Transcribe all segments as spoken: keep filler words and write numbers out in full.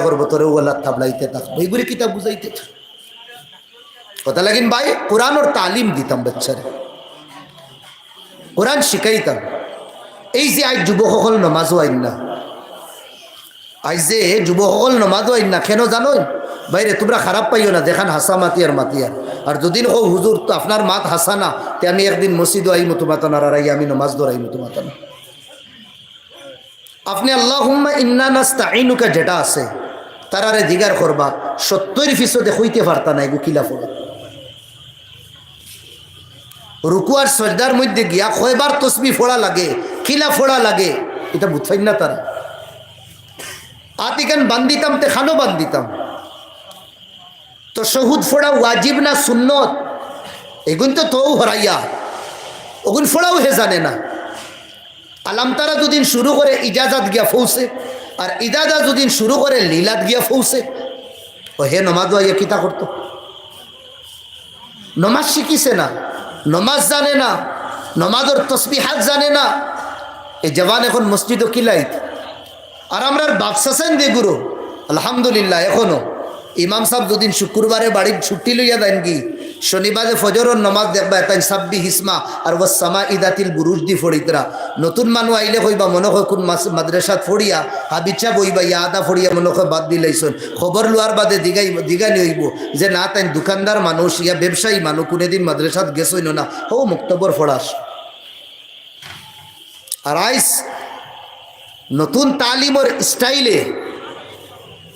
করবো, তোরে ও আল্লাহ থাবলাইতে থাকবো। এইগুলি কিতা বুঝাইতে? কথা লাগিন ভাই, কোরআনর তালিম দিতাম বাচ্চারে, কোরআন শিখাইতাম। এই যে আজ যুবক সকল নমাজও আইন না, আজ যে যুবক সকল নমাজও আইন না, কেন জানো? বাইরে তোমরা খারাপ পাইও না, যেখান হাসা মাতিয়ার মাতিয়ার। আর যদি কও, "হুজুর, তো আপনার মাত হাসা না," তে আমি একদিন মসজিদও আইমু তোমার তানার, আর আই আমি নমাজ ধরাইমু তোমার তানা। আপনি আল্লাহুম্মা ইন্না নাস্তাইনুকা যেটা আছে, তারারে জিগার করবা, সত্তর ফিছতে কইতে পারতা না, এগু কিলা পড়া। রুকু আর সজদার মধ্যে গিয়া কয়বার তসবি পড়া লাগে, কিলা পড়া লাগে, এটা বুঝছইন না তারা। আতিকান বান্দিতাম তে খানো বান্দিতাম। তো শহুদ পড়া ওয়াজিব না সুন্নত? এগুন তো তৌ হরাইয়া, ওগুন পড়াও হে জানে না। আলামতারা যদিন শুরু করে ইজাজাত গিয়া ফৌছে, আর ইজাজা যদিন শুরু করে লীলাত গিয়া ফৌছে, ও হে নমাজ আইয়া কিতা করতো? নমাজ শিখিছে না, নমাজ জানে না, নমাজর তসবিহাত জানে না। এই জওয়ান এখন মসজিদও কিলাইত। আর আমরার বাপ চাচাইন যেগুরু, আলহামদুলিল্লাহ, এখনো ইমাম সাহেব যদিন শুক্রবারে বাড়িত ছুটি লইয়া যাইন গি, শনিবারে ফজরর নমাজ দেখবা, এতাইন সাব্বিহ ইসমা আর ওয়াস সামাই যাতিল বুরুজ দি ফড়িতরা। নতুন মানু আইলে কইবা, মনো কয় কুন মাস-, মাদ্রাসাত ফড়িয়া, হাবিচ্ছা বইবা, ইয়া আদা ফড়িয়া মনো কয় বাদ দিলাইছইন। খবর লওয়ার বাদে দিগাই-, দিগানি অইবো যে না, তাইন দোকানদার মানুষ, ইয়া ব্যবসায়ী মানুষ, কুনেদিন মাদ্রাসাত গেছইন না, হউ মক্তবর ফড়াস। আর আইজ নতুন তালিমর স্টাইলে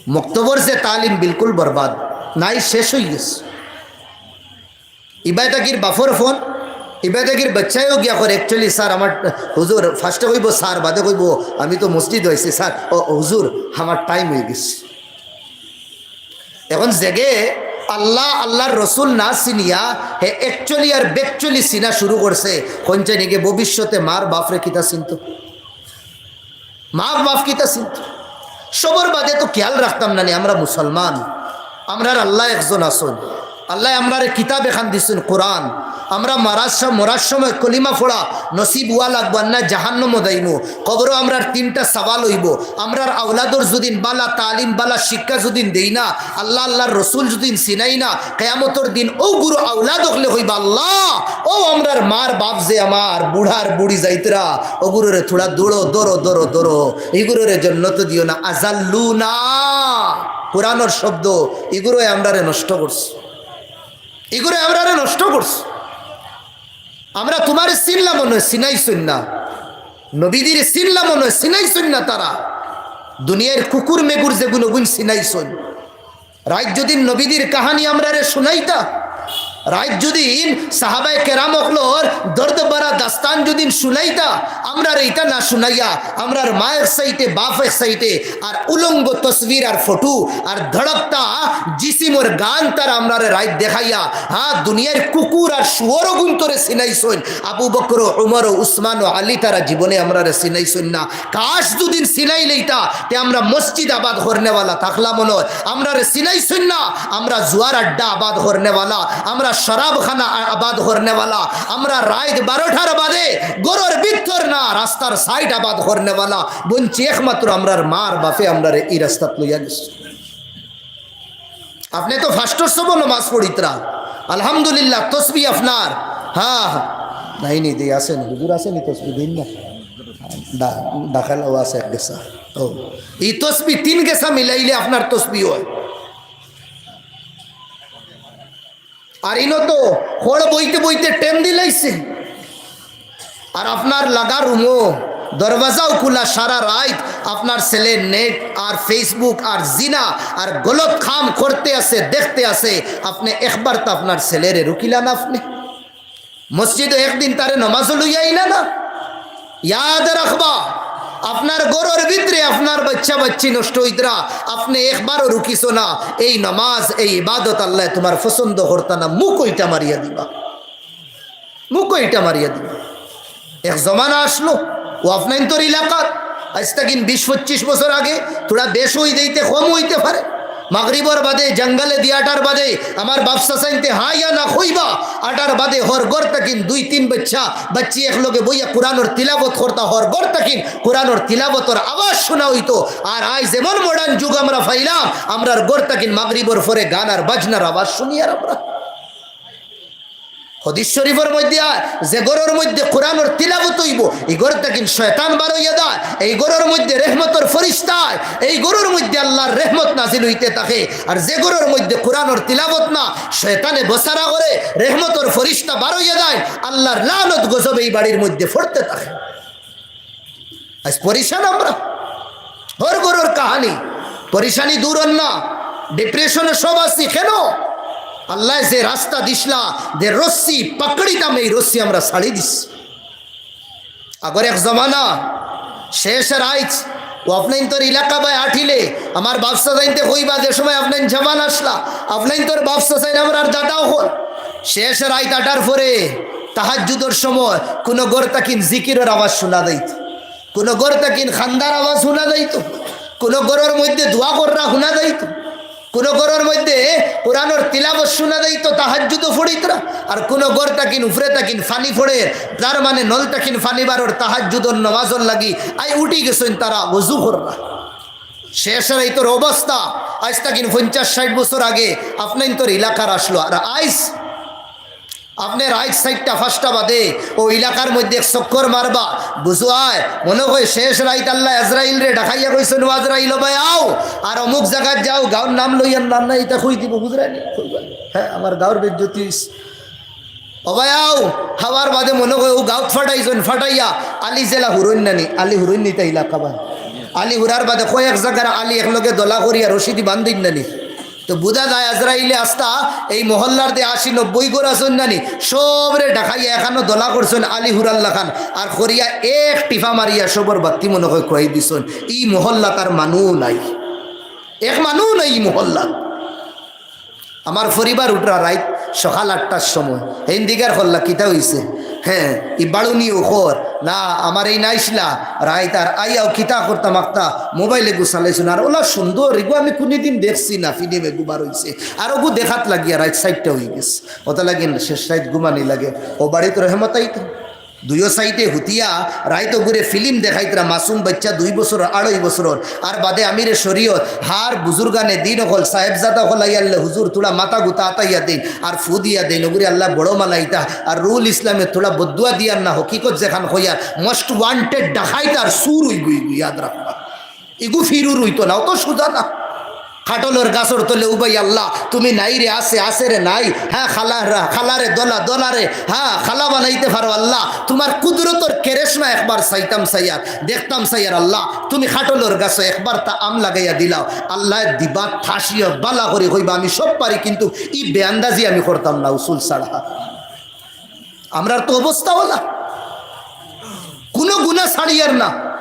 মক্তবর যে তালিম বিলকুল বরবাদ, নাই শেষ অইগেছে। ইবায় থাকির বাফর ফোন, ইবায় থাকির বাচ্চায়ও গিয়া কর, "Actually স্যার, আমার হুজুর," ফার্স্টে কইবো "স্যার", বাদে কইবো, "আমি তো মসজিদ আইছি স্যার, ও হুজুর, আমার টাইম অইগেছে।" এখন যেগে আল্লাহ, আল্লাহর রসুল না চিনিয়া হে actually আর বেকচুয়ালি চিনা শুরু করছে, কইনচাইন এগে ভবিষ্যতে মার বাফরে কিতা চিনতো? মা বাফ কিতা চিনতো? সবর বাদে তো খেয়াল রাখতাম না নি, আমরা মুসলমান, আমরার আল্লাহ একজন আছইন। আল্লায় আমরারে কিতাব এখান দিছইন, কোরআন। আমরা মারার সম-, মরার সময় কলিমা ফড়া নসিব অওয়া লাগবো, আর না জাহান্নামো যাইমু। কবরো আমরার তিনটা সওয়াল অইবো। আমরার আওলাদর যদিন বালা তালিম, বালা শিক্ষা যদিন দেই না, আল্লাহ, আল্লাহর রসুল যদিন চিনাই না, কিয়ামতর দিন অগুরু আওলাদ অকলে কইবা, "আল্লাহ, অউ আমরার মার বাফ যে আমার বুড়ার বুড়ি যাইতরা, অগুরুরে থুড়া ধরো, ধরো, ধরো, ধরো, ইগুরুরে জন্নত দিও না, আজাল্লুনা।" কোরআনর শব্দ, ইগুরুয়ে আমরারে নষ্ট করছে, ইগুরুয়ে আমরারে নষ্ট করছে। আমরা তুমারে চিনলাম মনো অয়, চিনাইছইন না। নবীজিরে চিনলাম মনো অয়, চিনাইছইন না তারা। দুনিয়ার কুকুর মেগুর যেগুন অগুন চিনাইছইন। রাইত যদিন নবীজির কাহানি আমরারে শুনাইতা, রাইত যদিন সাহাবায়ে কেরাম অকলর দর্দ ভরা দাস্তান যদিন শুনাইতা, আমরারে ইতা না শুনাইয়া, আমরার মা এক সাইডে, বাফ এক সাইডে, আর উলঙ্গ তসবির আর ফটো, আর ধড়কতা জিসিমর গান তারা আমরারে রাইত দেখাইয়া, হ্যাঁ, দুনিয়ার কুকুর আর শুয়োর অগুন তোরে চিনাইছইন, আবু বকর, উমর, উসমান ও আলী তারা জীবনে আমরারে চিনাইছইন না। কাশ যদিন চিনাইলাইতা, তে আমরা মসজিদ আবাদ করনেওয়ালা থাকলাম মনো অয়। আমরারে চিনাইছইন না, আমরা জুয়ার আড্ডা আবাদ করনেওয়ালা, আমরা শরাবখানা আ-, আবাদ করনেওয়ালা, আমরা রাইত বারোটার বাদে ঘরর ভিতর না, রাস্তার সাইড আবাদ করনেওয়ালা। বঞ্চি একমাত্র আমরার মার বাফে আমরারে ই রাস্তাত লইয়া গেছে। আপনে তো ফাস্টর সবো নমাজ পড়িতরা, আলহামদুলিল্লাহ, তসবি আপনার, হ্যাঁ, হ্যাঁ। নাই নি, দে আছেনি, হুজুর আছেনি, তসবি দিন না। দা-, দাখিল অওয়া আছে এক গেছা। ও, ই তসবি তিন গেছা মিলাইলে আপনার তসবি অয়। আর ইনো তো খড় বইতে বইতে টেম দিলাইছে। আর আপনার লাগা রুমো দরওয়াজাও খুলা, সারা রাইত আপনার ছেলে নেট আর Facebook আর জিনা আর গলত কাম করতে আছে, দেখতে আছে। আপনে একবার তো আপনার ছেলেরে রুকিলা না আপনে? মসজিদো একদিন তারে নমাজো লইয়া আইলা না? ইয়াদ রাখবা, আপনার ঘরর ভিতরে আপনার বাচ্চা বাচ্চি নষ্ট অইতরা, আপনে একবারও রুকিছো না। এই নমাজ, এই ইবাদত আল্লায় তুমার পছন্দ করতা না, মুখো ইটা মারিয়া দিবা, মুখো ইটা মারিয়া দিবা। এক জমানা আছলো, অউ আপনাইনতর এলাকাত, আইজ থাকি বিশ পঁচিশ বছর আগে, থুড়া বেশ অই যাইতে, কম অইতে পারে। মাগরিবর বাদে জঙ্গলে দি আটার বাদে আমার বাপ চাচাইন্তে হা ইয়া না কইবা, আটার বাদে হর ঘর থাকিন দুই তিন বাচ্চা বাচ্চি একলগে বইয়া কোরআনর তিলাওয়াত করতা, হর ঘর থাকিন কোরআনর তিলাওয়াতর আওয়াজ শুনা অইতো। আর আইজ এমন modern যুগ আমরা পাইলাম, আমরার ঘর থাকিন মাগরিবর পরে গান আর বাজনার আওয়াজ শুনিয়ার আমরা। হাদিস শরীফর মধ্যে আয়, যে ঘরর মধ্যে কোরআনর তিলাওয়াত অইবো, ই ঘর থাকিন শয়তান বার অইয়া যায়। এই ঘরর মধ্যে রহমতর ফিরিস্তা আয়, এই ঘরর মধ্যে আল্লাহর রহমত নাজিল অইতে থাকে। আর যে ঘরর মধ্যে কোরআনর তিলাওয়াত না, শয়তানে বসারা করে, রহমতর ফিরিস্তা বার অইয়া যায়, আল্লাহর লানত গজব এই বাড়ির মধ্যে পড়তে থাকে। আইজ পরেশান আমরা। হর ঘরর কাহানি, পরেশানি দূর অর না, depression-এ সব আছি। কেন? আল্লায় যে রাস্তা দিছলা, যে রশি পাকড়িতাম, এই রশি আমরা ছাড়ি দিছি। আগর এক জমানা, শেষ রাইত, ও আপনাইন্তর এলাকা বায় আটিলে, আমার বাপ চাচাইন্তে কইবা যে সময় আপনাইন জওয়ান আছলা, আপনাইন্তর বাপ চাচাইন আমরার দাদা অকল। শেষ রাইত আটার পরে, তাহাজ্জুদর সময়, কুনু ঘর থাকিন জিকিরর আওয়াজ শুনা যাইতো। কুনু ঘর থাকিন কান্দার আওয়াজ হুনা যাইতো, কুনু ঘরর মধ্যে দোয়া কররা হুনা যাইতো, কুনু ঘরর মধ্যে কোরআনর তিলাওয়াত হুনা যাইতো, তাহাজ্জুদও পড়িতরা, আর কুনু ঘর থাকিন উপরে থাকিন পানি পড়ের, তার মানে নল থাকিন পানি বারর তাহাজ্জুদর নমাজর লাগি আই উঠি গেছইন তারা অজু কররা। শেষ রাইতর অবস্থা, আইজ থাকিন পঞ্চাশ ষাইট বছর আগে আপনাইন্তর এলাকার আছলো, আর আইজ আপনে রাইত চাইরটা পাঁচটা বাদে ও এলাকার মধ্যে এক চক্কর মারবা, বুঝো আয়, মনো কয় শেষ রাইত আল্লায় আজরাইলরে ডাকাইয়া কইছইন, "ও আজরাইল, ও ভাই আও, আর অমুক জাগাত যাও, গাঁওর নাম লইয়ার নাম নাই, ইতা কই দিবো, বুঝরায়নি?" হ্যাঁ, আমার গাঁওর বেইজ্জতি অইছে। ও ভাই আও, হাওয়ার বাদে মনো কয় ও গাঁওত ফাটাইছইন, ফাটাইয়া আলি জেলা হুরইন নানি, আলি হুরইন নিতা এলাকা বায়। আলি হুরার বাদে কয়েক জাগার আলি একলগে দলা করিয়া রশি দি বান্ধিন নানি। তো বুঝা যায় আজরাইলে আস্তা এই মহল্লার দে আশি নব্বই ঘর আছইন নানি, সবরে ডাকাইয়া এখানো দলা করছইন আলি হুরার লাখান, আর করিয়া এক টিফা মারিয়া সবর বাত্তি মনো কয় খুয়াই দিছইন। ই মহল্লাত আর মানু নাই, এক মানু নাই ই মহল্লাত। আমার পরিবার উঠরা রাইত সকাল আটটার সময়, হেন দিগার করলা কিতা অইছে? হ্যাঁ, ই বাড়ুনি উখর না, আমার এই নাইছলা রাইত আর আইয়াও কিতা করতা মাকতা, মোবাইল এগু চালাইছইন। আর ওলা সুন্দর, এগু আমি কুনুদিন দেখছি না, film এগু বার অইছে। আর ওগু দেখাত লাগিয়া রাইত চাইরটা অইগেছে। ওটা লাগে শেষ রাইত ঘুমানি লাগে। ও বাড়িত রহমত আইতো। দুইও সাইডে হুতিয়া রাইত ওগুরে film দেখাইতরা, মাসুম বাচ্চা দুই বছরর, আড়াই বছরর। আর বাদে আমিরে শরীয়ত, হার বুজুর্গানে দিন অকল, সাহেবজাদা অকল আইয়ারলে হুজুর থুড়া মাথা গুতা আতাইয়া দেইন, আর ফু দিয়া দেইন, ওগুরে আল্লায় বড় মানাইতা। আর রুহুল ইসলামে থুড়া বদদুয়া দিয়ার না, হকিকত যেখান কইয়ার, most wanted ডাকাইত আর চুর অইগুই, ইয়াদ রাখবা। ইগু ফিরুর অইতো না, অত সুজা না। কাটলর গাছর তলে উবাই আল্লাহ, তুমি নাই রে, আছে, আছে রে নাই। হ্যাঁ, খালা রা-, খালা রে, দলা, দলা রে, হ্যাঁ, খালা বানাইতে পারো আল্লাহ। তুমার কুদরতর কেরেশমা একবার চাইতাম চাইয়ার, দেখতাম চাইয়ার আল্লাহ। তুমি কাটলর গাছো একবার তা আম লাগাইয়া দিলাও। আল্লায় দিবা থাসিয়া বালা করি কইবা, "আমি সব পারি, কিন্তু ই বেআন্দাজি আমি করতাম না, উসুল ছাড়া।" আমরার তো অবস্থা ওলা, কুনু গুনা ছাড়িয়ার না।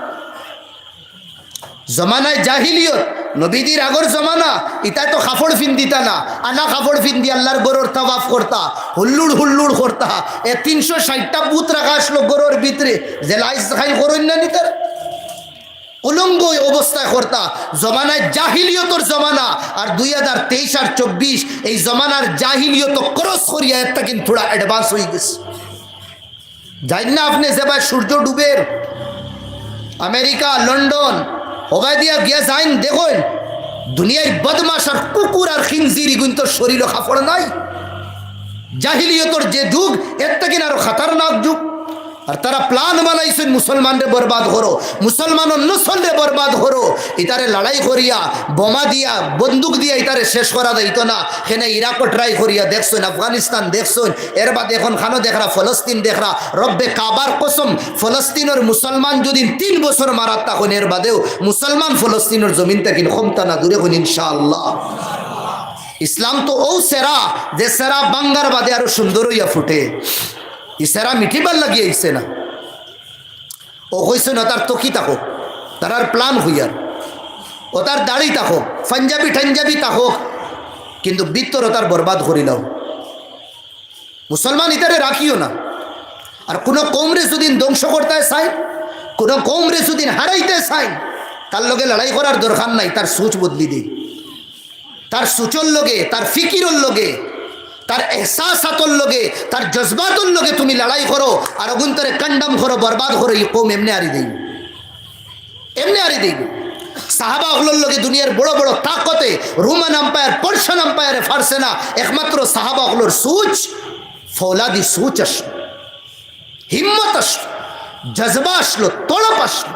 জমানায় জাহিলিয়ত, নবীজির আগর জমানা, ইতা তো কাপড় ফিন্দিতা না, আনা কাপড় ফিন্দি আল্লার ঘরর তাওয়াফ করতা, হুল্লুড় হুল্লুড় করতা। এ তিনশো ষাইটটা বুত রাখা আছলো ঘরর ভিতরে, যে লাইস খাই করইন না নি তারা। উলঙ্গ অবস্থায় করতা। জমানায় জাহিলিয়তর জমানা, আর দুই হাজার তেইশ আর চব্বিশ, এই জমানার জাহিলিয়ত cross করিয়া একটা কিন্তু থুড়া advance অইগেছে। জাইন না আপনে যেবায় সূর্য ডুবের, আমেরিকা, লন্ডন, হবায় দিয়া গিয়া যাইন, দেখইন, দুনিয়ার বদমাশ আর কুকুর আর খিনজির ইগুইন্তর শরীলো কাপড় নাই। জাহিলিয়তর যে যুগ, এর থাকি আরো খতরনাক যুগ। আর তারা plan বানাইছইন মুসলমানরে বরবাদ করো, মুসলমানর নসলরে বরবাদ করো। ইতারে লড়াই করিয়া, বোমা দিয়া, বন্দুক দিয়া ইতারে শেষ করা যাইতো না। হেনে ইরাকও try করিয়া দেখছইন, আফগানিস্তান দেখছইন, এর বাদে এখন খানো দেখরা, ফলস্তিন দেখরা। রব্বে কাবার কসম, ফলস্তিনর মুসলমান যদি তিন বছর মারাত থাকইন, এর বাদেও মুসলমান ফলস্তিনর জমিন থাকি কমতা না, দূরে কইন ইনশাআল্লাহ। ইসলাম তো অউ সেরা, যে সেরা ভাঙ্গার বাদে আরো সুন্দর অইয়া ফুটে। ই সেরা মিটিবার লাগি আইছে না। ও কইছইন, "ওতার টুপি থাকউক, তারার plan কইয়ার, ওতার দাড়ি থাকউক, পাঞ্জাবি টাঞ্জাবি থাকউক, কিন্তু ভিতর ওতার বরবাদ করিলাও।" মুসলমান ইতারে রাখিও না। আর কুনু কওমরে যদি ধ্বংস করতে চাইন, কুনু কওমরে যদি হারাইতে চাইন, তার লগে লড়াই করার দরকার নাই, তার সোচ বদলি দেইন। তার সুচর লগে, তার ফিকিরর লগে, তার এহসাসাতর লগে, তার জজবাতর লগে তুমি লড়াই করো, আর অগুন্তরে কন্ডম করো, বরবাদ করো, ই কওম এমনে হারি দেইন, এমনে হারি দেইন। সাহাবা অকলর লগে দুনিয়ার বড় বড় তাকতে রোমান আম্পায়ার, পার্সিয়ান আম্পায়ারে পারছে না, একমাত্র সাহাবা অকলর সুচ, ফৌলাদি সুচ আসলো, হিম্মত আসলো, জজবা আসলো, তড়প আসলো।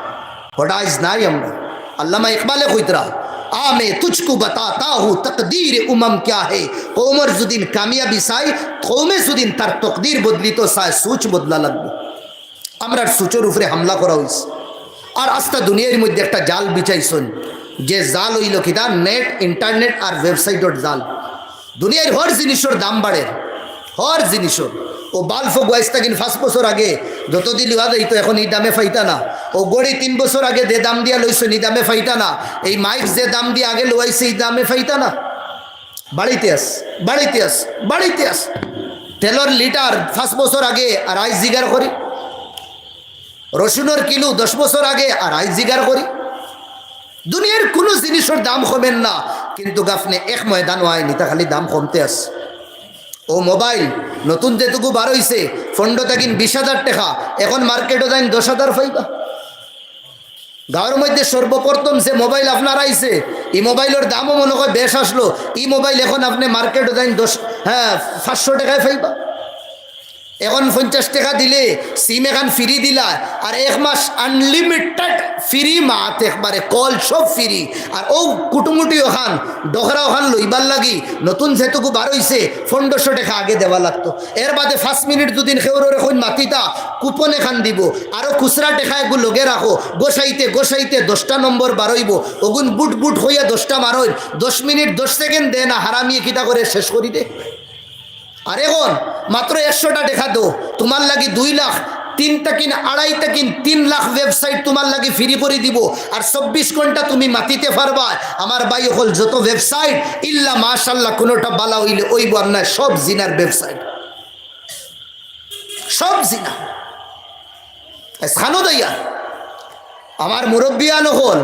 ওটা আইজ নাই আমরা। আল্লামা ইকবালে কইতরা, "আ মে তুঝকো বাতাতা হুঁ তকদীর উমম ক্যা হে।" কওমর যুদিন কামিয়াবি চাই, কওমে যুদিন তার তকদির বদলিতো চায়, সুচ বদলা লাগবো। আমরার সুচর উপরে হামলা করা অইছে। আর আস্তা দুনিয়ার মধ্যে একটা জাল বিছাইছইন, যে জাল অইলো কিতা, নেট, ইন্টারনেট আর ওয়েবসাইটর জাল। দুনিয়ার হর জিনিসর দাম বাড়ের, হর জিনিসর। অউ বাল্ব অগু আইজ থাকি পাঁচ বছর আগে যতদি লওয়া যাইতো, এখন ই দামে পাইতা না। অউ ঘড়ি তিন বছর আগে যে দাম দিয়া লইছইন, ই দামে পাইতা না। এই মাইক যে দাম দিয়া আগে লওয়াইছে, ই দামে পাইতা না। বাড়িতে আস, বাড়িতে আস, বাড়িতে আস। তেলর লিটার পাঁচ বছর আগে আর আইজ জিগার করি। রসুনর কিলো দশ বছর আগে আর আইজ জিগার করি। দুনিয়ার কুনু জিনিসর দাম কমের না, কিন্তু আপনে এক ময়দানও আইন, ইতা খালি দাম কমতে আছে। অউ মোবাইল নতুন যেটুকু বার অইছে, পনেরো থাকি বিশ হাজার টেকা, এখন মার্কেটো যাইন দশ হাজার পাইবা। গাঁওর মধ্যে সর্বপ্রথম যে মোবাইল আপনার আইছে, ই মোবাইলর দামও মনে হয় বেশ আসলো, ই মোবাইল এখন আপনে মার্কেটো যাইন দশ, হ্যাঁ, পাঁচশো টেকায় পাইবা। এখন পঞ্চাশ টেকা দিলে সিম এখান ফ্রি দিলা, আর এক মাস আনলিমিটেড ফ্রি মাত, একবারে কল সব ফ্রি। আর অউ কুটুমুটি অখান, ডখরা অখান লইবার লাগি নতুন যেটুকু বার অইছে, পনেরোশো টেকা আগে দেওয়া লাগতো। এর বাদে পাঁচ মিনিট যুদিন কেউররে কইন মাতিতা, কুপন এখান দিবো, আরো খুচরা টেকা এগু লগে রাখো, গোসাইতে গোসাইতে দশটা নম্বর বারইবো, অগুন বুট বুট কইয়া দশটা মারইন, দশ মিনিট দশ সেকেন্ড দেয় না, হারামিয়ে কিতা করে শেষ করি দে। আর এখন মাত্র একশোটা টেকা দেও, তুমার লাগি দুই লাখ, তিন থাকি আড়াই থাকি তিন লাখ ওয়েবসাইট তুমার লাগি ফ্রি করি দিবো। আর চব্বিশ ঘন্টা তুমি মাতিতে পারবা। আমার ভাই অকল, যত ওয়েবসাইট, ইল্লা মাশাআল্লাহ, কুনুটা বালা অইলে অইবো, আর নায় সব জিনার ওয়েবসাইট, সব জিনা। এখানো দইয়া আমার মুরব্বিয়ান অকল,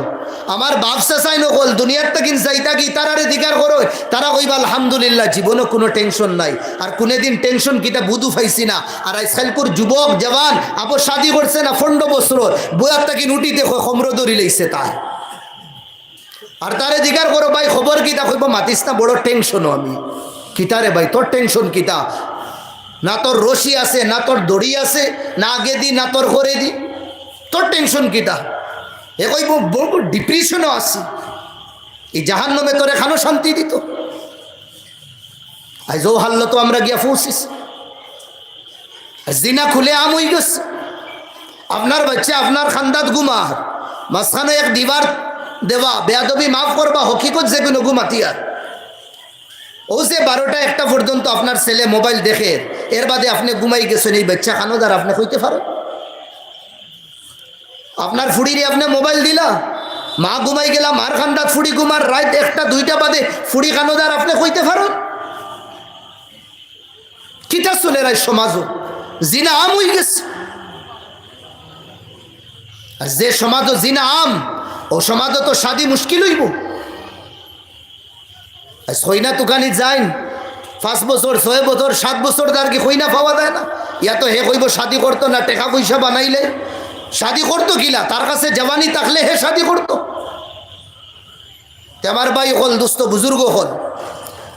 আমার বাপ চাচাইন অকল, দুনিয়ার থাকি যাইতা গি, তারারে জিকার করো, তারা কইবা, "আলহামদুলিল্লাহ, জীবনো কুনু টেনশন নাই।" আর কুনুদিন টেনশন কিতা বুঝু পাইছি না। আর আইজকালকুর যুবক জওয়ান আবো শাদি করছে না, পনেরো বছর, বয়াত থাকি উঠিতে কয়, কমরো ধরি লইছে তার। আর তারে জিকার করো, "ভাই, খবর কিতা?" কইবো, "মাতিস না, বড় টেনশনো আমি।" "কিতা রে ভাই, তোর টেনশন কিতা? না তোর রশি আছে, না তোর দড়ি আছে, না আগেদি, না তোর পরেদি, তোর টেনশন কিতা?" এ কইবো, "বড় ডিপ্রেশনো আছি, ই জাহান্নামে তোরে খানো শান্তি দিতো।" আইজ অউ হালতো আমরা গিয়া পৌঁছিছি। জিনা খুলে আম অইগেছে। আপনার বাইচ্চা আপনার কান্দাত ঘুমার, মাঝখানো এক দিবার দেওয়া, বেয়াদবি মাফ করবা, হকিকত যেগুন অগু মাতিয়ার। অউ যে বারোটা একটা পর্যন্ত আপনার ছেলে মোবাইল দেখের, এর বাদে আপনে ঘুমাই গেছইন, এই বাইচ্চা খানো যার আপনে কইতে পারো? আপনার ফুড়িরে আপনে মোবাইল দিলা, মা ঘুমাই গেলা, মার কান্দাত ফুড়ি ঘুমার, রাইত একটা দুইটা বাদে ফুড়ি খানো যার আপনে কইতে পারো? কিতা চলের আইজ সমাজো? জিনা আম অইগেছে। আর যে সমাজো জিনা আম, অউ সমাজো তো শাদি মুশকিল অইবো। আইজ কইনা তুকানিত যাইন, পাঁচ বছর, ছয় বছর, সাত বছর দার কি কইনা পাওয়া যায় না? ইয়া তো হে কইবো শাদি করতো না, টেকা পয়সা বানাইলে শাদি করতো কিলা? তার কাছে জওয়ানি থাকলে হে শাদি করতো। তে আমার ভাই অকল, দোস্ত, বুজুর্গ অকল,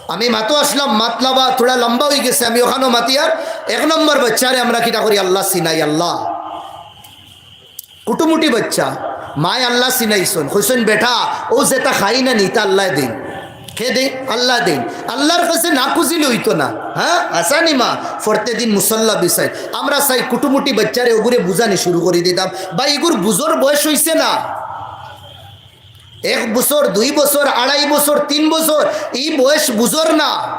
আমি মাতো আসলাম, মাত লাবা থুড়া লম্বা অইগেছে, আমি অখানো মাতিয়ার। এক নম্বর বাইচ্চারে আমরা কিতা করি? আল্লাহ চিনাই, আল্লাহ। কুটুমুটি বাইচ্চা, মায় আল্লাহ চিনাইছইন, কইছইন, "বেটা, অউ যেটা খাই না নি, ইতা আল্লায় দেইন।" কে দেইন? আল্লায় দেইন। আল্লার কাছে না খুজিলে অইতো না। হ্যাঁ, আসানি মা, ফরতে দিন মুসল্লা বিছাইন। আমরা চাই কুটুমুটি বাইচ্চারে অগুরে বুঝানি শুরু করি দিতাম। ভাই, ইগুর বুঝর বয়স অইছে না। এক বছর, দুই বছর, আড়াই বছর, তিন বছর, ই বয়স বুঝর না।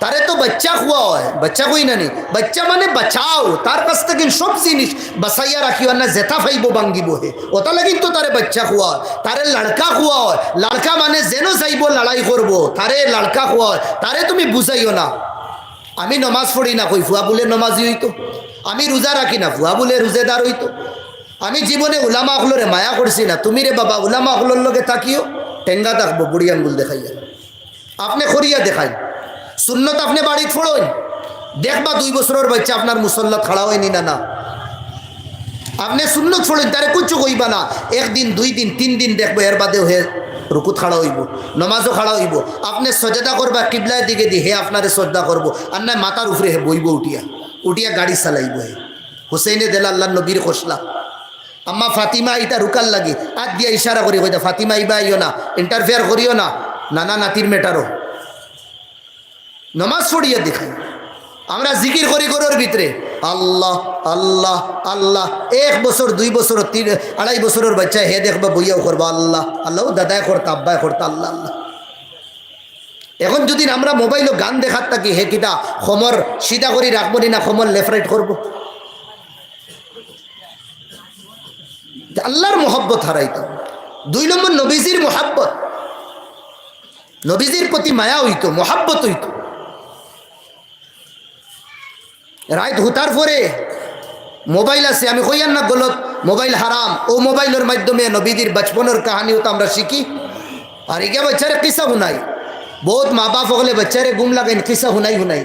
তারে তো বাইচ্চা কওয়া অয়, বাইচ্চা কই না নি? বাইচ্চা মানে বাচাও, তার কাছ থাকি সব জিনিস বাচাইয়া রাখিও, আর না যেটা পাইবো ভাঙ্গিবো হে। অতার লাগি তো তারে বাইচ্চা কওয়া অয়, তারে লাড়কা কওয়া অয়। লাড়কা মানে যেনো যাইবো লড়াই করবো, তারে লাড়কা কওয়া অয়, তারে তুমি বুঝাইও না। আমি নমাজ পড়ি না কই, ফুয়া বুলে নমাজি অইতো। আমি রোজা রাখি না, ফুয়া বুলে রোজেদার অইতো। আমি জীবনে উলামা অকলরে মায়া করছি না। তুমি রে বাবা, উলামা অকলর লগে থাকিও, টেঙ্গা থাকবো, বুড়ি আঙ্গুল দেখাইয়া। আপনে করিয়া দেখাইন, সুন্নত আপনে বাড়িত পড়ইন, দেখবা দুই বছরর বাইচ্চা আপনার মুসল্লাত খাড়া অয়নি না, না। আপনে সুন্নত পড়ইন, তারে কুচ্ছু কইবা না। একদিন, দুই দিন, তিন দিন দেখবো, এর বাদেও হে রুকুত খাড়া অইবো, নমাজও খাড়া অইবো। আপনে সজদা করবা কিবলার দিকে দি, হে আপনারে সজদা করবো, আর নায় মাথার উপরে হে বইবো উঠিয়া, উঠিয়া গাড়ি চালাইবো হে। হুসেইনে দেলা আল্লার নবীর খসলা। আম্মা ফাতিমা ইতা রুকার লাগি আত দিয়া ইশারা করি কইতা, "ফাতিমা, ইবা আইও না, interfere করিও না, নানা নাতির matter-ও।" নমাজ পড়িয়া দেখাই, আমরা জিকির করি ঘরর ভিতরে, "আল্লাহ, আল্লাহ, আল্লাহ।" এক বছর, দুই বছর, তিন, আড়াই বছরর বাইচ্চা হে দেখবা বইয়াও করবা, "আল্লাহ, আল্লাহ।" ও দাদায় করতা, আব্বায় করতা, "আল্লাহ, আল্লাহ।" এখন যদি আমরা মোবাইলো গান দেখাত থাকি, হে কিতা কমর সিধা করি রাখবো নি না কমর left right করবো? আল্লার মহব্বত হারাইতাম। দুই নম্বর, নবীজির মহব্বত, নবীজির প্রতি মায়া অইতো, মহব্বত অইতো। রাইত হুতার পরে মোবাইল আছে, আমি কইয়ার না গলত, মোবাইল হারাম। অউ মোবাইলর মাধ্যমে নবীজির বাচপনর কাহানিও তো আমরা শিখি। আর ইগিয়া বাইচ্চারে কিসা হুনাই, বউত মা-বাফ অকলে বাইচ্চারে ঘুম লাগাইন কিসা হুনাই হুনাই।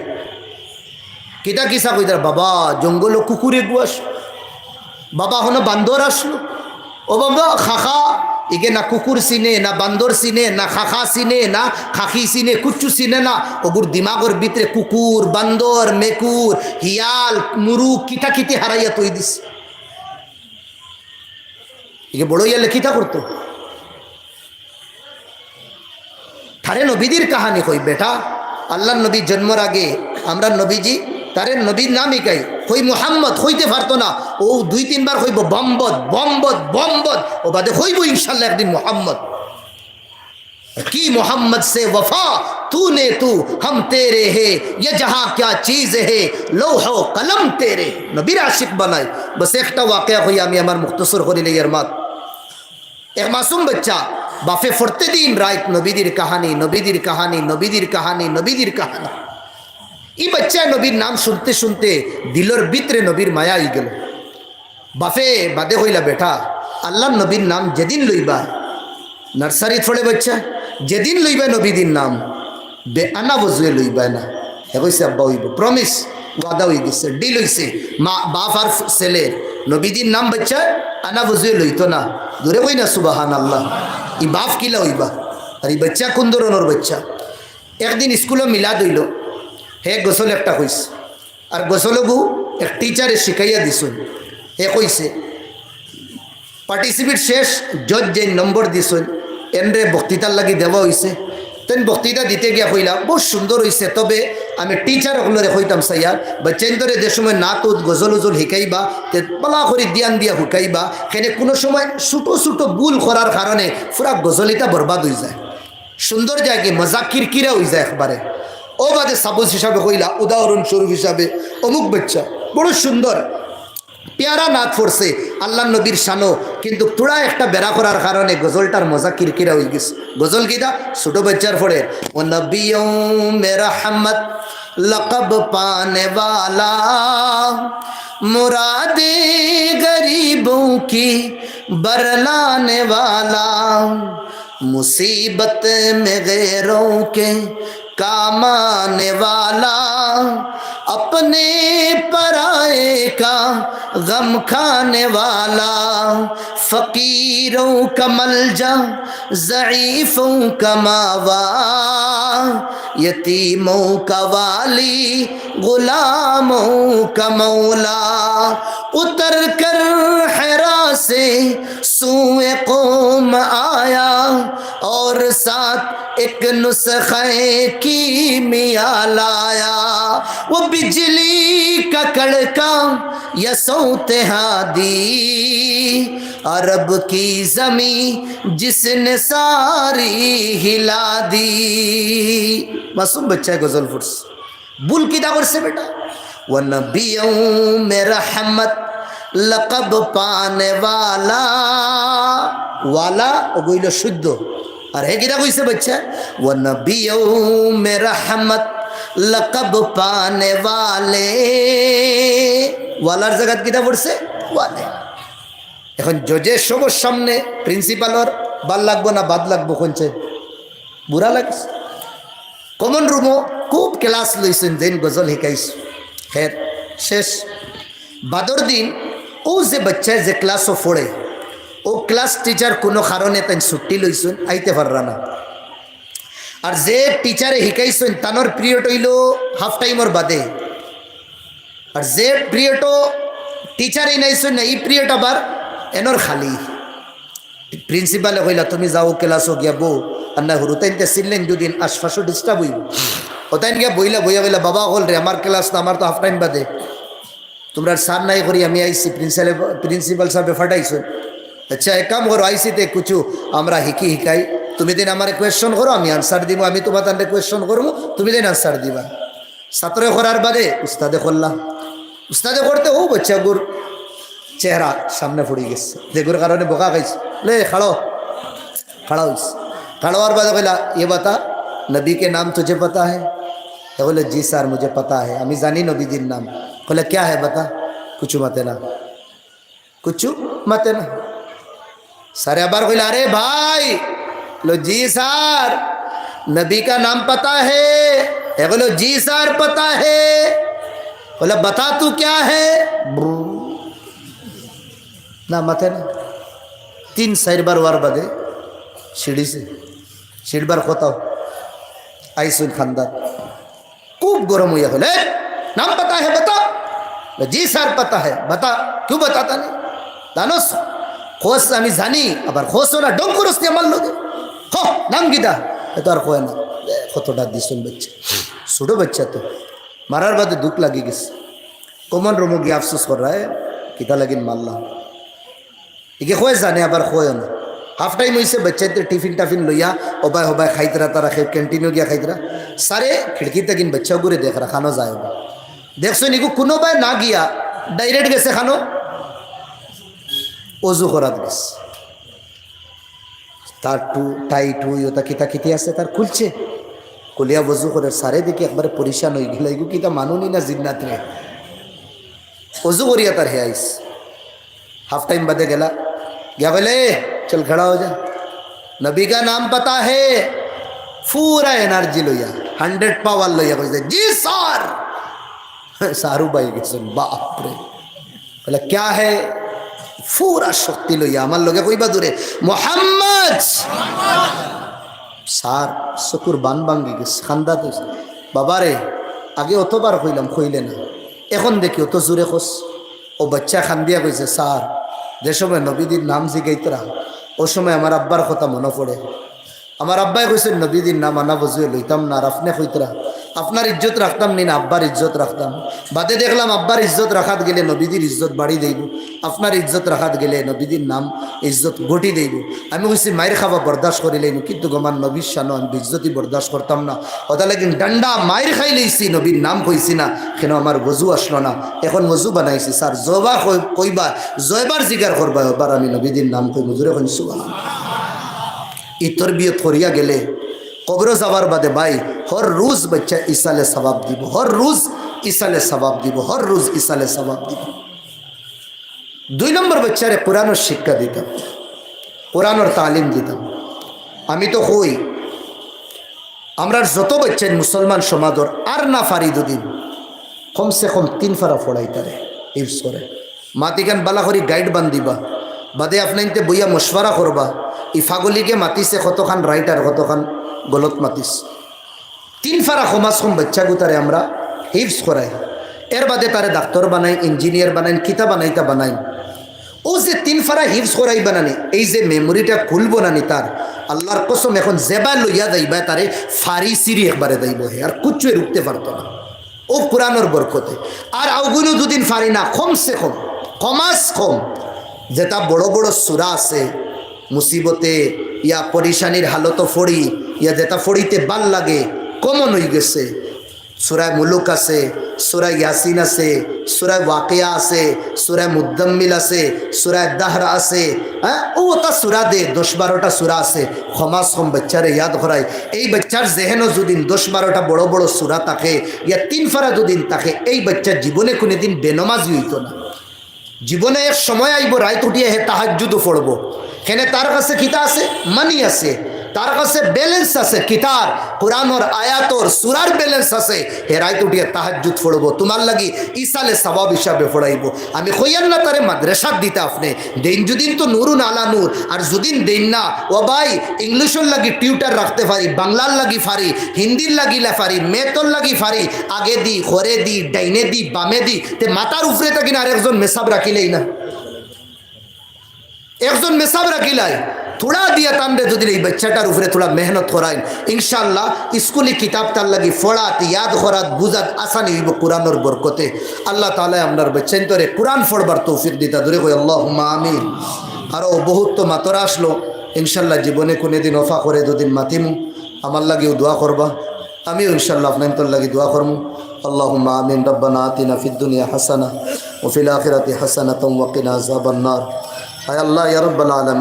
কিতা কিসা কইতারা, "বাবা, জঙ্গলো কুকুর এগু আস-, বাবা, হনো বান্দর আসলো।" ও বাবা, খাখা, ইগে না কুকুর চিনে, না বান্দর চিনে, না খাখা চিনে, না খাখি চিনে, কুচ্ছু চিনে না। অগুর দিমাগর ভিতরে কুকুর, বান্দর, মেকুর, হিয়াল, মুরুগ, কিতা কিতি হারাইয়া থই দিছে। ইগে বড় অইয়া লে কিতা করতো? তারে নবীজির কাহানি কই বেটা। আল্লার নবী জন্মর আগে আমরা নবীজি, তারে নবীর নাম হিকাই, কই মুহাম্মদ, কইতে পারতো না। অউ দুই তিনবার কইবো, "বম্বদ, বম্বদ, বম্বদ।" অউ বাদে কইবো, "ইনশাআল্লাহ, একদিন মুহাম্মদ।" কি মোহাম্মদ সে ওয়াফা, তু নে তু, হাম তেরে হে, ইয়ে জাহাঁ কিয়া চিজ হে, লৌহ কলম তেরে। নবীর আশিক বানাই। বাস একটা ওয়াকিয়া কই আমি আমার মুখতসর করি লই এর মাত। এক মাসুম বাইচ্চা, বাফে ফরতে দিন রাইত নবীজির কাহানি, নবীজির কাহানি, নবীজির কাহানি, নবীজির কাহানি। ই বাইচ্চায় নবীর নাম শুনতে শুনতে দিলর ভিতরে নবীর মায়া অইগেলো। বাফে বাদে কইলা, "বেটা, আল্লার নবীর নাম যেদিন লইবা", নার্সারিত পড়ে বাইচ্চা, "যেদিন লইবা নবীজির নাম, বে-, আনা বজুয়ে লইবা না।" হে কইছে, "আব্বা, অইবো, promise, ওয়াদা অইগেছে, deal অইছে।" মা, বাফ আর ছেলের নবীজির নাম বাইচ্চা আনা বজুয়ে লইতো না। জোরে কই না সুবহানাল্লাহ। ই বাফ কিলা অইবা? আর ই বাইচ্চা কুন ধরনর বাইচ্চা? একদিন স্কুলো মিলাদ অইলো, হে গজল একটা কইছে। আর গজলগু এক টিচারে শিখাইয়া দিছইন। হে কইছে, participate শেষ, জজ যেইন নম্বর দিছইন, এনরে বক্তৃতার লাগি দেওয়া অইছে। তেন বক্তৃতা দিতে গিয়া কইলা, "বউত সুন্দর অইছে, তবে আমি টিচার অকলরে কইতাম চাইয়ার, বাইচ্চাইন্তরে যে সময় নাত উত গজল উজল হিকাইবা, তে বালা করি ধ্যান দিয়া হুকাইবা, কেনে কুনু সময় ছুটো ছুটো ভুল করার কারণে পুরা গজল ইতা বরবাদ অইযায়।" সুন্দর যায় কি, মজা কিরকিরা অইযায় একবারে। অউ বাদে সাপোজ হিসাবে কইলা, উদাহরণস্বরূপ হিসাবে, অমুক বাইচ্চা বড় সুন্দর, পেয়ারা নাত পড়ছে আল্লার নবীর শানো, কিন্তু থুড়া একটা বেড়া করার কারণে গজলটার মজা কিরকিরা অইগেছে। গজল কিতা? ছুটো বাইচ্চার পড়ে, "ও নবিয়্যো মে রহমত লকব পানে ওয়ালা, মুরাদে গরিবোঁ কি বরলানে ওয়ালা।" مصیبت میں غیروں کے کام آنے والا، اپنے پرائے کا غم کھانے والا، فقیروں کا ملجا، ضعیفوں کا ماوا، یتیموں کا والی، غلاموں کا مولا۔ اتر کر حرا سے سوئے قم آیا، اور ساتھ ایک نسخہ کیمیا لایا۔ وہ بجلی کا کڑکا یا صوت ہادی، عرب کی زمین جس نے ساری ہلا دی۔ মাসুম বাইচ্চায় গজল পড়ছে। ভুল কিতা করছে বেটা? "وہ نبیوں میں رحمت لقب پانے والا۔" ওয়ালা অগু অইলো শুদ্ধ। আর হে কিতা কইছে বাইচ্চায়? "وہ نبیوں میں رحمت لقب پانے والے۔" ওয়ালার জাগাত কিতা পড়ছে? ওয়ালে। এখন জজে সবর সামনে প্রিন্সিপালর বাদ লাগবো না বাদ লাগবো, কইন চাই? বুরা লাগছে। কমন রুমো খুব ক্লাস লইছইন, যেইন গজল হিকাইছইন। খের, শেষ। বাদর দিন অউ যে বাচ্চায় যে ক্লাসো পড়ে, অউ ক্লাস টিচার কুনু কারণে তাইন ছুটি লইছইন, আইতে পাররা না। আর যে টিচারে হিকাইছইন, তানর পিরিয়ড অইলো হাফ টাইমর বাদে। আর যে পিরিয়ডো টিচার ইনাইছইন না, ই পিরিয়ড আবার এনর খালি। প্রিন্সিপালে কইলা, "তুমি যাও ক্লাসো গিয়া বও।" আর না হুরুতাইন্তে চিল্লাইন দুদিন, আশপাশো ডিস্টার্ব অইবো। অতাইন গিয়া বইলা, বইয়া কইলা, "বাবা অকলরে, আমার ক্লাস না, আমার তো হাফ টাইম বাদে। তুমরার স্যার নাই করি আমি আইছি, প্রিন্সিপালে, প্রিন্সিপাল সাবে ফাটাইছইন। আচ্ছা, এক কাম করো, আইছি তে কুছু আমরা হিকি হিকাই, তুমি যেইন আমারে কোয়েশ্চন করো, আমি আনসার দিমু, আমি তুমাতানরে কোয়েশ্চন করমু, তুমি যেইন আনসার দিবা।" ছাত্রে করার বাদে উস্তাদে করলা। উস্তাদে করতে অউ বাচ্চাগুর চেহারা সামনে পড়ি গেছে, যেগুর কারণে বকা খাইছে। লে, খাড়ো, খাড়া অইছে। খাড়া অওয়ার বাদে কইলা, "ये बता, नबी के नाम तुझे पता है?" এ কইলো, "জি স্যার, मुझे पता है, আমি জানি নবীজির নাম।" কইলা, "क्या है बता?" কুছু মাতে না। কুছু মাতে না। স্যারে আবার কইলা, "আরে ভাই," কইলো, "জি স্যার, নবী কা নাম পাতা হে?" এ কইলো, "জি স্যার, পাতা হে।" কইলা, "বাতা তু ক্যা হে?" ব্রু। না, মাতে না। তিন চাইরবার অওয়ার বাদে ছিড়িছে। ছিড়বার কথাও আইছইন খান্দাত। খুব গরম অইয়া কইলা, "এ, নাম পাতা হে বাতা?" "জি স্যার পাতা হে।" "বাতা, কিউ বাতাতা নেই?" "জানোস, কস আমি জানি, আবার কস না, ঢং করস নি আমার লগে। ক, নাম কিতা?" এ তো আর কয় না। এ, কতটা দিছইন বাচ্চা, ছোট বাচ্চা তো, মারার বাদে দুখ লাগি গেছে। কমন রুমো গিয়া আফসোস কররা, "এ, কিতা লাগিন মারলা?" ইগে কয় জানে, আবার কয়ও না। হাফ টাইম অইছে, বাচ্চাইন্তে টিফিন টাফিন লইয়া অবায় হবায় খাইতরা, তারা কেউ ক্যান্টিনো গিয়া খাইতরা। স্যারে খিড়কি থাকিন বাচ্চাগুরে দেখরা, খানো যায় না। দেখছইন ইগু কুনুবায় না গিয়া ডাইরেক্ট গেছে খানো, অজু করাত গেছে। তার টু, টাই টু, ওটা কিতা কিতি আছে, তার খুলছে। খুলিয়া অজু করে, স্যারে দেখি একবারে পরিশান অই গেলা, ইগু কিতা মানুনি না জিন্নাত রে। অজু করিয়া তার হে আইছে। হাফ টাইম বাদে গেলা, গিয়া কইলা, "এ, চল খাড়া হো যা, নবী কা নাম পাতা হে?" পুরা এনার্জি লইয়া, হান্ড্রেড পাওয়ার লইয়া কইছে, "জি স্যার।" স্যার উবাই গেছইন, বাপ রে। কইলা, "ক্যা হে?" পুরা শক্তি লইয়া আমার লগে কইবা জুরে, "মোহাম্মদ।" স্যার চকুর বান ভাঙ্গি গেছে, কান্দাত অইছে। "বাবারে, আগে অতবার কইলাম, কইলে না, এখন দেখি অত জুরে কস।" অউ বাচ্চায় কান্দিয়া কইছে, "স্যার, যে সময় নবীজির নাম জিগাইতরা, অউ সময় আমার আব্বার কথা মনো পড়ে। আমার আব্বায় কইছইন, নবীজির নাম আনা অজুয়ে লইতাম না, আর আপনে কইতরা, আপনার ইজ্জত রাখতাম নি না আব্বার ইজ্জত রাখতাম? বাদে দেখলাম আব্বার ইজ্জত রাখাত গেলে নবীজির ইজ্জত বাড়ি যাইবো, আপনার ইজ্জত রাখাত গেলে নবীজির নাম ইজ্জত ঘটি যাইবো।" আমি কইছি, "মাইর খাওয়া বরদাস্ত করিলাইমু, কিন্তু গো আমার নবীর শানো আমি বেইজ্জতি বরদাস্ত করতাম না। অতা লাগি ডান্ডা মাইর খাইলাইছি, নবীর নাম কইছি না, কেনে আমার অজু আসলো না। এখন অজু বানাইছি স্যার, যবা কই-, কইবা, যয়বার জিগার করবা, অবার আমি নবীজির নাম কইমু।" জুরে কইন সুবহানাল্লাহ। ই তরবিয়ত করিয়া গেলে কবরো যাওয়ার বাদে ভাই, হর রোজ বাচ্চায় ইসালে সওয়াব দিবো, হর রোজ ইসালে সওয়াব দিবো, হর রোজ ইসালে সওয়াব দিবো। দুই নম্বর, বাচ্চারে কোরআনর শিক্ষা দিতাম, কোরআনর তালিম দিতাম। আমি তো কই, আমরার যত বাচ্চাইন মুসলমান সমাজর আর না পারি দুদিন, কমসে কম তিন পারা পড়াইতারে, হিফজ করে। মাতিখান বালা করি গাইড বান্ধিবা, বাদে আপনাইন্তে বইয়া মশওয়ারা করবা, ই ফাগলিগে মাতিছে কতখান রাইট আর কতখান গলত মাতিছে। তিন পারা কমাস কম বাচ্চাগুতারে আমরা হিফজ করাই, এর বাদে তারে ডাক্তর বানাই, ইঞ্জিনিয়ার বানাই, কিতা বানাইতা বানাই। অউ যে তিন পারা হিফজ করাইবা নানি, এই যে মেমোরিটা খুলবো নানি তার, আল্লার কসম, এখন যেবায় লইয়া যাইবা তারে, ফারি সিরি একবারে যাইবো হে, আর কুচ্ছুয়ে রুখতে পারতো না। অউ কোরআনর বরকতে। আর অগুইনও দুদিন পারি না, কমসে কম, কমাস কম, যেতা বড় বড় সূরা আছে, মুসিবতে ইয়া পরিশানির হালতো পড়ি, ইয়া যেতা পড়িতে বালা লাগে, কমন অই গেছে। সূরায়ে মুলুক আছে, সূরায়ে ইয়াসিন আছে, সূরায়ে ওয়াকিয়া আছে, সূরায়ে মুদ্দাম্মিল আছে, সূরায়ে দাহর আছে, হ্যাঁ? অউ অতা সূরা দে, দশ বারোটা সূরা আছে, কমাস কম বাচ্চারে ইয়াদ করাই। এই বাচ্চার জেহেনো যুদি দশ বারোটা বড় বড় সূরা থাকে, ইয়া তিন পারা যুদি থাকে, এই বাচ্চা জীবনে কুনুদিন বেনমাজি অইতো না। জীবনে এক সময় আইবো, রাইত উঠিয়া হে তাহাজ্জুদও পড়বো। কেনে তার কাছে কিতা আছে? মানি আছে। তার কাছে ব্যালেন্স আছে, কিতার, কোরআনর আয়াতর, সূরার ব্যালেন্স আছে। হে রাইত উঠিয়া তাহাজ্জুদ পড়বো, তুমার লাগি ইসালে সওয়াব হিসাবে পড়াইবো। আমি কইয়ার না তারে মাদ্রাসাত দিতা আপনে, দেইন যুদিন তো নুরুন আলা নূর, আর যুদিন দেইন না, ও ভাই, ইংলিশর লাগি টিউটার রাখতে পারি, বাংলার লাগি পারি, হিন্দির লাগি লা পারি, ম্যাথর লাগি পারি, আগেদি, খরেদি, ডাইনেদি, বামেদি, তে মাথার উপরে থাকি না আরেকজন মেসাব রাখিলেই না। একজন মেসাব রাখিলাই, থুড়া দিয়া তানরে যুদিন এই বাচ্চাটার উপরে থুড়া মেহনত করাইন, ইনশাআল্লাহ স্কুলি কিতাব তার লাগি পড়াত, ইয়াদ করাত, বুঝাত আসানি অইবো কোরআনর বরকতে। আল্লাহ তাআলায় আমরার বাচ্চাইন্তরে কোরআন পড়বার তৌফিক দিতা, জোরে কই আল্লাহুম্মা আমিন। আরো বহুত তো মাতর আসলো, ইনশাআল্লাহ জীবনে কুনুদিন ওফা করে দুদিন মাতিমু, আমার লাগিও দোয়া করবা। আমিও ইনশাআল্লাহ আপনাইন্তর লাগি দোয়া করমু। আল্লাহুম্মা আমিন। রাব্বানা আতিনা ফিদ দুনিয়া হাসানা ওয়া ফিল আখিরাতি হাসানাতাও ওয়া কিনা আযাবান নার। আয় আল্লাহ, ইয়া রাব্বাল আলামিন,